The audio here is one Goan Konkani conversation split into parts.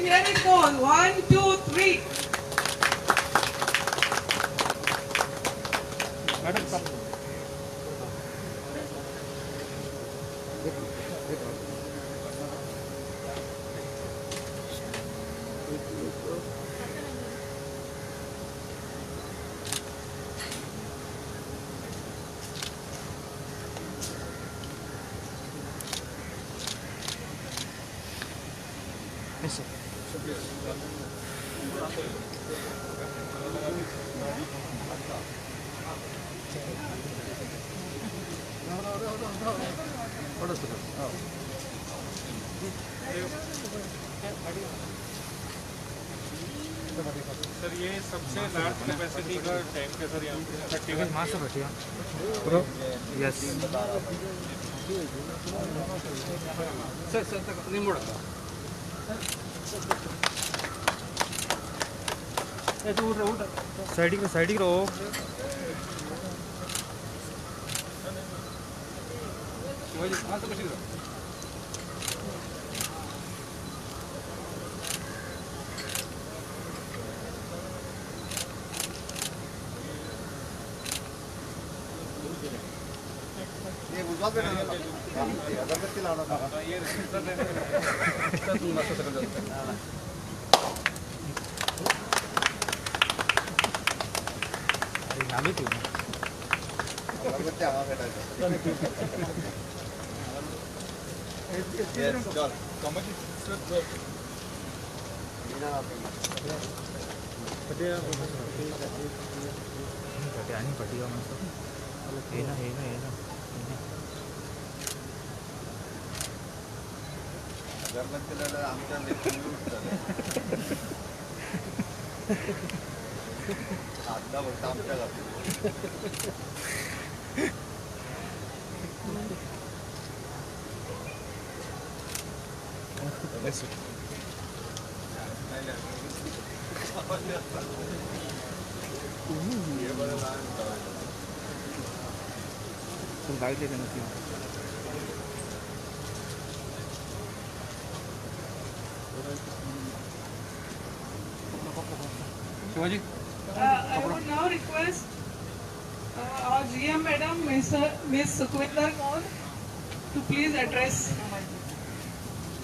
here it goes. 1, 2, 3. Madam, sir. Yes, sir. Sir ये सबसे लार्ज कैपेसिटी का टैंक है सर यहाँ पे 31 मास्क बैठिए। यस सर, सर तक नहीं मोड़ा साइड में, साइड रहो। बाइक ले लेना चाहिए। Shivaji. I would now request our GM Madam, Ms. Sukhwinder Kaur, to please address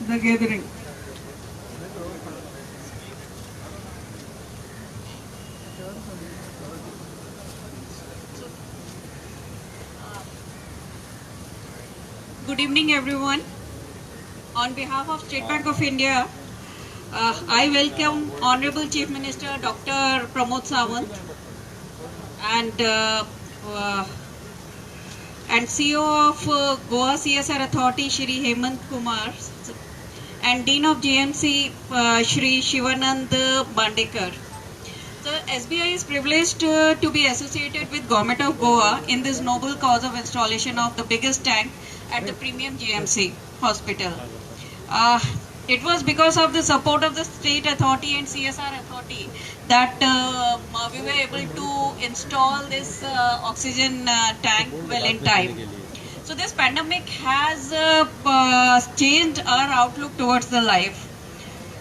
the gathering. Good evening, everyone. On behalf of State Bank of India, I welcome Honorable Chief Minister Dr. Pramod Sawant and CEO of Goa CSR Authority Shri Hemant Kumar and Dean of GMC Shri Shivanand Bandekar. So SBI is privileged to be associated with Government of Goa in this noble cause of installation of the biggest tank at the premium GMC hospital. It was because of the support of the state authority and CSR authority that we were able to install this oxygen tank well in time. So this pandemic has changed our outlook towards the life.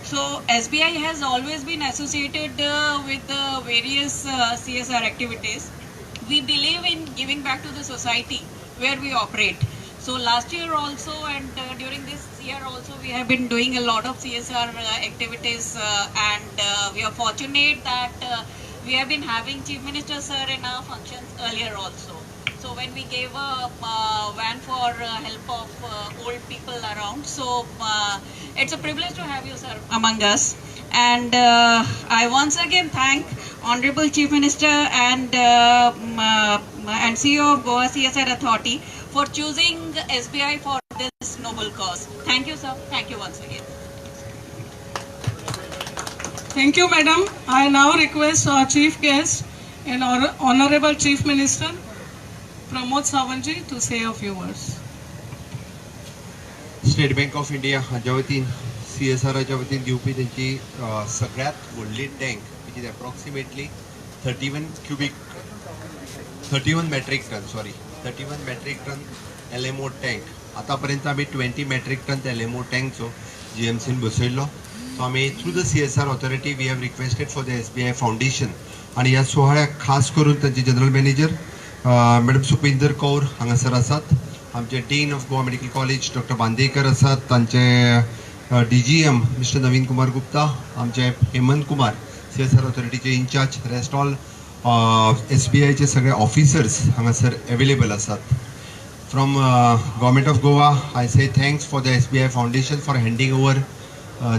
So SBI has always been associated with the various CSR activities. We believe in giving back to the society where we operate. So last year also and during this year also we have been doing a lot of CSR activities and we are fortunate that we have been having Chief Minister sir in our functions earlier also. So when we gave a van for help of old people around, so it's a privilege to have you sir among us. And I once again thank Honorable Chief Minister and CEO of Goa CSR Authority for choosing SBI for this noble cause. Thank you, sir. Thank you once again. Thank you, madam. I now request our chief guest and our Honorable Chief Minister Pramod Sawant to say a few words. State Bank of India हाच्या वतीन CSRच्या वतीन दिवपी तेंची सगळ्यात व्हडली tank which is approximately 31 metric ton, sorry, 31 metric ton LMO tank. आतापर्यंत आमी 20 मेट्रीक टन LMO टँकचो GMCन बसयल्लो. सो आमी through the CSR authority we have requested for the SBI Foundation आनी ह्या सुवाळ्याक खास करून तांचे general manager madam Sukhwinder Kaur हांगासर आसात, आमचे Dean of Goa Medical College Doctor Bandekar आसात, तांचे DGM mister नवीन कुमार गुप्ता, आमचे Hemant Kumar CSR ऑथॉरिटीचे in charge, rest all SBIचे सगळे ऑफिसर्स हांगासर अवेलेबल आसात. From Government of Goa, I say thanks for the SBI Foundation for handing over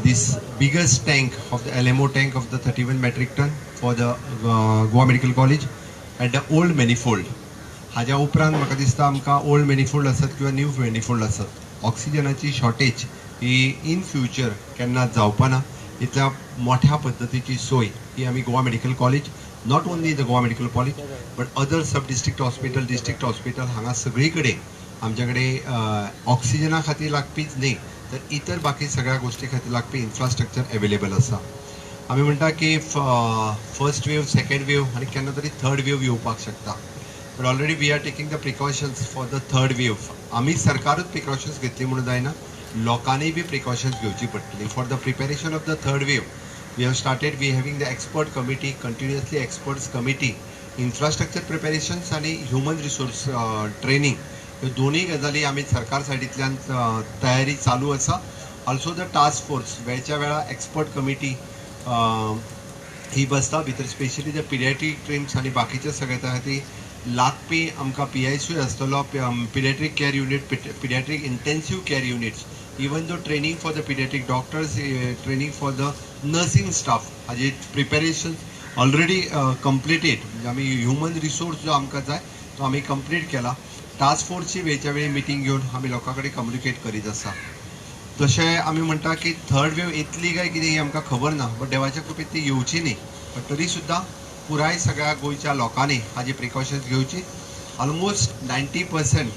this biggest tank of the LMO tank of the 31 metric ton for the Goa Medical College at the old manifold. हाज्या उपरांत म्हाका दिसता आमकां ओल्ड मॅनिफोल्ड आसत किंवा न्यू मॅनिफोल्ड आसत, ऑक्सिजनाची शॉर्टेज ही इन फ्युचर केन्नाच जावपा ना. इतल्या मोठ्या पद्दतीची सोय ही आमी Goa Medical College, not only the Goa Medical College but other sub district hospital, district hospital हांगा सगळी कडेन आमच्या कडेन ऑक्सिजना खातीर लागपीच न्ही तर इतर बाकी सगळ्या गोश्टी खातीर लागपी इन्फ्रास्ट्रक्चर एवेलेबल आसा. आमी म्हणटा की फर्स्ट वेव, सेकंड वेव आनी केन्ना तरी थर्ड वेव येवपाक शकता, but already we are taking the precautions for the third wave. आमी सरकारूच प्रिकॉशन्स घेतली म्हणून जायना, लोकांनी बी प्रिकॉशन्स घेवची पडटली. For the preparation of the third wave we have started, we having the expert committee, continuously experts committee, infrastructure preparations आनी ह्युमन रिसोर्स ट्रेनिंग ह्यो दोनूय गजाली आमी सरकार सायडींतल्यान तयारी चालू आसा. ऑल्सो the task force वेळच्या वेळार एक्सपर्ट कमिटी ही बसता, भितर स्पेशली the paediatric teams आनी बाकीचे सगळे त्या खातीर लागपी आमकां PICU आसतलो, paediatric care unit, paediatric intensive care units, even though training for the paediatric doctors, training for the nursing staff हाजी प्रिपेरेशन ऑलरेडी कंप्लिटेड. म्हणजे आमी ह्युमन रिसोर्स जो आमकां जाय तो आमी कंप्लीट केला. टास्क फोर्सची वेळच्या वेळी मिटींग घेवन आमी लोकां कडेन कम्युनिकेट करीत आसा. तशें आमी म्हणटा की थर्ड वेव येतली काय कितें ही आमकां खबर ना, बट देवाच्या कृपेन ती येवची न्ही, बट तरी सुद्दां पुराय सगळ्या गोंयच्या लोकांनी हाजी प्रिकॉशन्स घेवची. ऑलमोस्ट 90%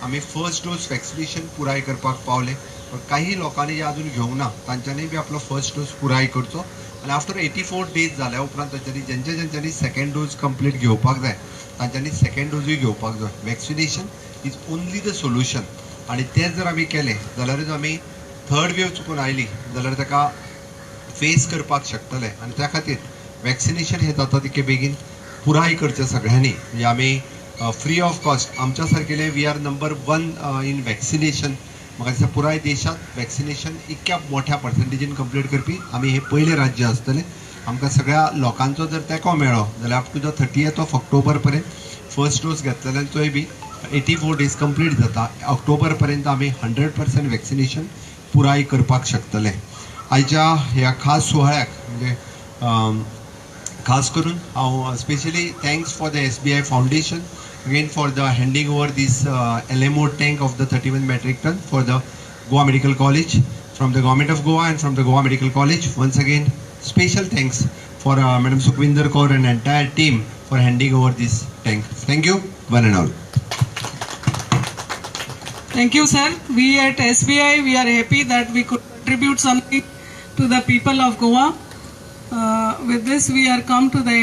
आमी फर्स्ट डोस वॅक्सिनेशन पुराय करपाक पावले, पण काही लोकांनी जे अजून घेवंक ना तांच्यांनी बी आपलो फर्स्ट डोस पुराय करचो आनी आफ्टर 84 डेज जाल्या उपरांत तांच्यांनी जेंच्या जेंच्यांनी सेकंड डोस कंप्लीट घेवपाक जाय तांच्यांनी सेकंड डोजूय घेवपाक जाय. Vaccination is only the solution आनी तें जर आमी केलें जाल्यारूच आमी थर्ड वेव चुकून आयली जाल्यार ताका फेस करपाक शकतले आनी त्या खातीर वॅक्सिनेशन हें जाता तितके बेगीन पुराय करचें सगळ्यांनी. म्हणजे आमी फ्री ऑफ कॉस्ट आमच्या सारकेले we are number 1 in vaccination. म्हाका दिसता पुराय देशांत वॅक्सिनेशन इतक्या मोठ्या पर्संटेजीन कंप्लीट करपी आमी हें पयलें राज्य आसतलें. आमकां सगळ्या लोकांचो जर तेंको मेळ्ळो जाल्यार up to the 30th of October पर्यंत फर्स्ट डोस घेतलेल्यांचोय बी 84 डेज कंप्लीट जाता. ऑक्टोबर पर्यंत आमी 100% वॅक्सिनेशन पुराय करपाक शकतले. आयच्या ह्या खास सुवाळ्याक म्हणजे खास करून हांव specially thanks for the SBI Foundation again for the handing over this LMO tank of the 31 metric ton for the Goa Medical College from the Government of Goa and from the Goa Medical College. Once again special thanks for Madam Sukhvinder Kaur and entire team for handing over this tank. Thank you one and all. Thank you, sir. We at SBI, we are happy that we could contribute something to the people of Goa. With this we are come to the